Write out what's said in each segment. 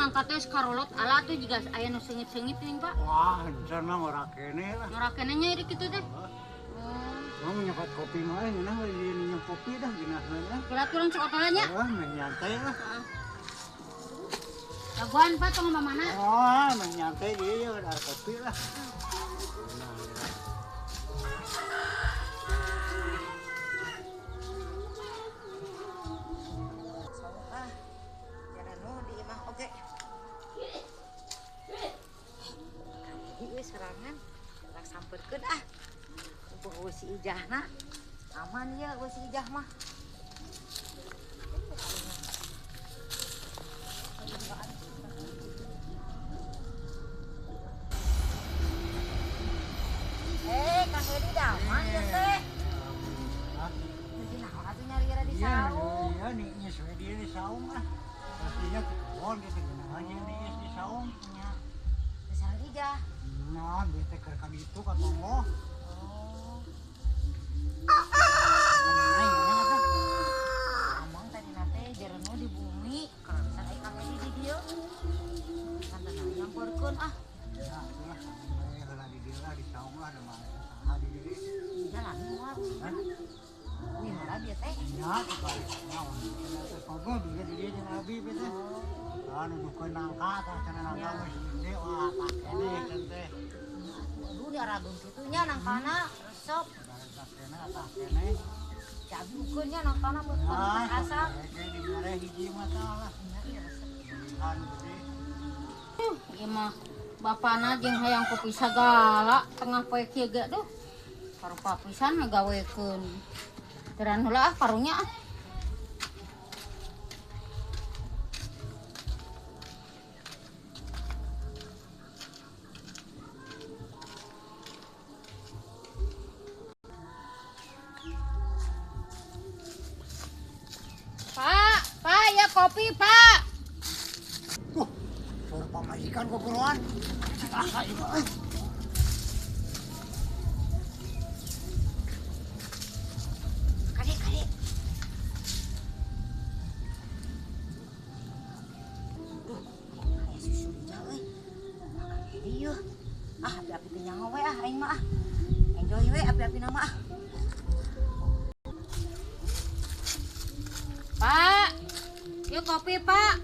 nangka teh karolot ala tuh juga aya nu seungit-seungit nih, Pak. Wah, encan mah ngora keneh lah. Ngora keneh nya ieu kitu teh. Mau nyokot kopi mah ngeunah we minum kopi dah geunaheun lah. Kira turun sok nya. Heeh, nyantai lah. Jagoan Pak tong mana? Oh, nyantai dia ada kopi lah. Serangan urang samperkeun ah. Mumpung si Ijahna aman ya si Ijah mah. Kang Edi damang ya teh. Jadi naon atuh nyari-nyari di saung. Iya, niis we di saung ah. Pastinya ke kebon gitu geunahan niis di saung. Nya. Sareng Ijah. Nah, bete keur ka ditu ka tonggoh. Oh. Amang tadi nate jareno di bumi, karena ai Kang Edi di dieu. Kan tenang nyamperkeun ah. Ya, atulah heula di dieu lah di saung lah mah saha di dieu. Jalan moal. Wih, heula dieu teh. Nya tuh naon. Teh ngobrol di dieu jeung abi teh. Ah, nuduhkeun nangka tah cenah nangka geus gede wah tak keneh cenah teh. Aduh di arageun kitu nya nangkana resep. Tak keneh tak keneh. Cabi ukeun nya nangkana mun asa. Kayak dibere hiji mah tah lah. Nya resep. Pilihan gede. Ieu mah bapana jeung hayang kopi sagala tengah poe kieu ge duh. Karupa pisan ngagawekeun. Teran heula ah karunya ah. Pak, Pak, ya kopi, Pak. Suara pamajikan gogoran. Cilaka ieu mah. Kade, kade. Duh, aya susu Ijah euy. Makan ieu. Ah, api-api teh nyaho we ah aing mah ah. Enjoy we api-api na mah ah. Pak, yuk kopi Pak.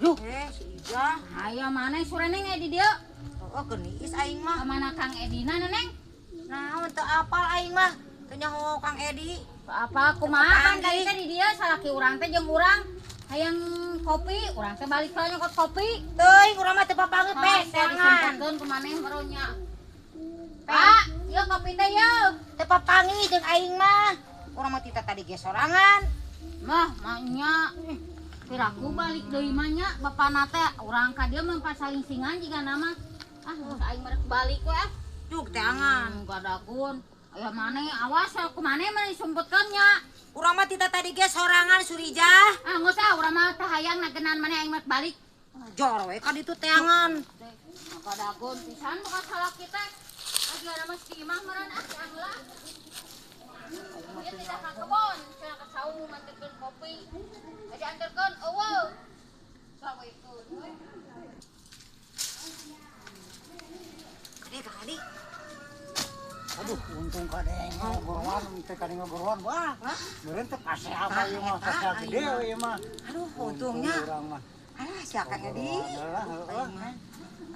Duh, si Ijah. Ayo mana sureneng di dieu? Oh, geunis aing mah. Mana Kang Edina neneng? Naon teu apal aing mah. Teu nyaho Kang Edi. Apa kumaha kan tadi teh di dieu salaki urang teh jeung urang hayang kopi, urang teh balik heula nyokot kopi. Teuing urang mah teu papanggih pesangan. Disempatkeun ku maneh barunya. Pak, yuk kopi teh yeuh. Teu papanggih jeung aing mah. Urang mah tita tadi ge sorangan. Mah, maknya piraku balik deui mah nya bapana teh urang ka dieu mah pasalingsingan jiga nama. Ah, geus aing mah balik we ah. Duk teangan gadagun. Aya maneh awas ku maneh mah disumputkeun nya. Urang mah tita tadi ge sorangan Surijah. Ah, geus ah urang mah teh hayang nagenan maneh aing mah balik. Jor we ka ditu teangan. Gadagun pisan bukan salaki teh. Ah, jiga nama si imah meureun ah teang heula. Ieu tidak ka kebon, cenah ka saung nganterkeun kopi. Jadi anterkeun eueuh. Sawekeun we. Kade Kang Edi. Aduh, untung kadeng ngogoroan, teh kadeng ngogoroan. Wah, meureun teh pasea apa ieu mah, pasea gede ieu mah. Aduh, untungnya. Urang mah. Alah, sia Kang Edi.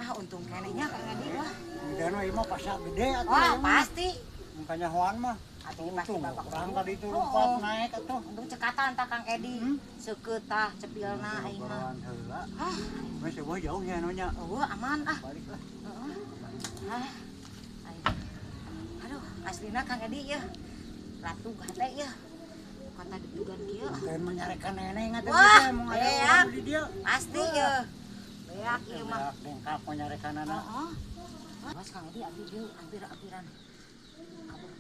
Ah, untung keneh nya Kang Edi wah. Dan ieu mah pasea gede atuh. Wah, pasti. Mukanya hoan mah. Atuh pasti bapak urang tadi itu lompat naik atuh. Untung cekatan tah Kang Edi. Seukeut tah cepilna aing mah. Heula. Ah, geus eueuh jauh nya anu nya. Eueuh aman ah. Balik lah. Heeh. Ah. Aduh, aslina Kang Edi yeuh. Ratu hate yeuh. Kata deg-degan kieu. Teu menyarekan neneng atuh teh mun aya urang di dieu. Pasti yeuh. Beak ieu mah. Dengkap menyarekanana. Heeh. Mas Kang Edi abdi dieu ampir-ampiran.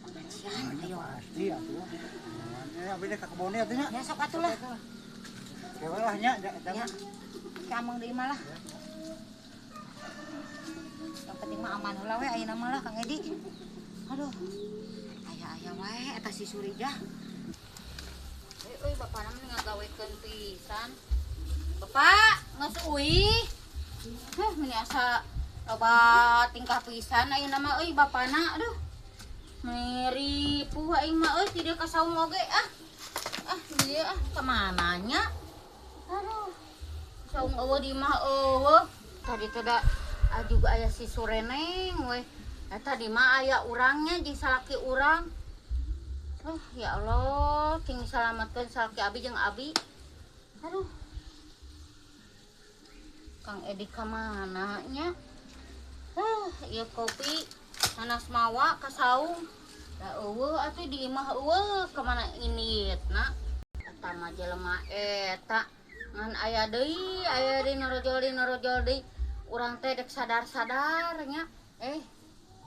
Pengajian, ayo. Pasti atuh. Abdi teh ka kebon atuh nya. Ya sok atuh lah. Kewe lah nya, nya. Kamang deui mah lah. Yang penting mah aman heula we ayeuna mah lah Kang Edi. Aduh. Aya-aya wae eta si Surijah. Euy, bapana mah ngagawekeun pisan. Bapak. Geus uih. Heh, meni asa loba tingkah pisan ayeuna mah euy bapana, aduh. Meni ripuh aing mah euy, ti dieu ka saung oge ah. Ah, dia ah kamana nya? Aduh. Saung eueuh, di imah eueuh. Tadi teh da juga aya si Sureneng weh. Eta di mah aya urangnya jeung salaki urang. Oh, ya Allah, cing salamatkeun salaki abi jeung abi. Aduh. Kang Edi kamana nya? Ieu kopi nanas mawa ka saung. Da eueuh atuh di imah eueuh, kamana inditna? Eta mah jelema eta ngan aya deui norojol deui, norojol deui. Urang teh dek sadar-sadar nya. Eh,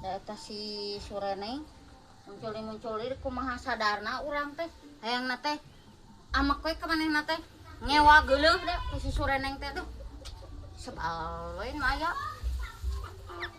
da eta si Sureneng muncul deui, muncul deui, kumaha sadarna urang teh? Hayangna teh amek we ka manehna teh. Ngewa geuleuh da ka si Sureneng teh, tuh. Sebal we nu aya.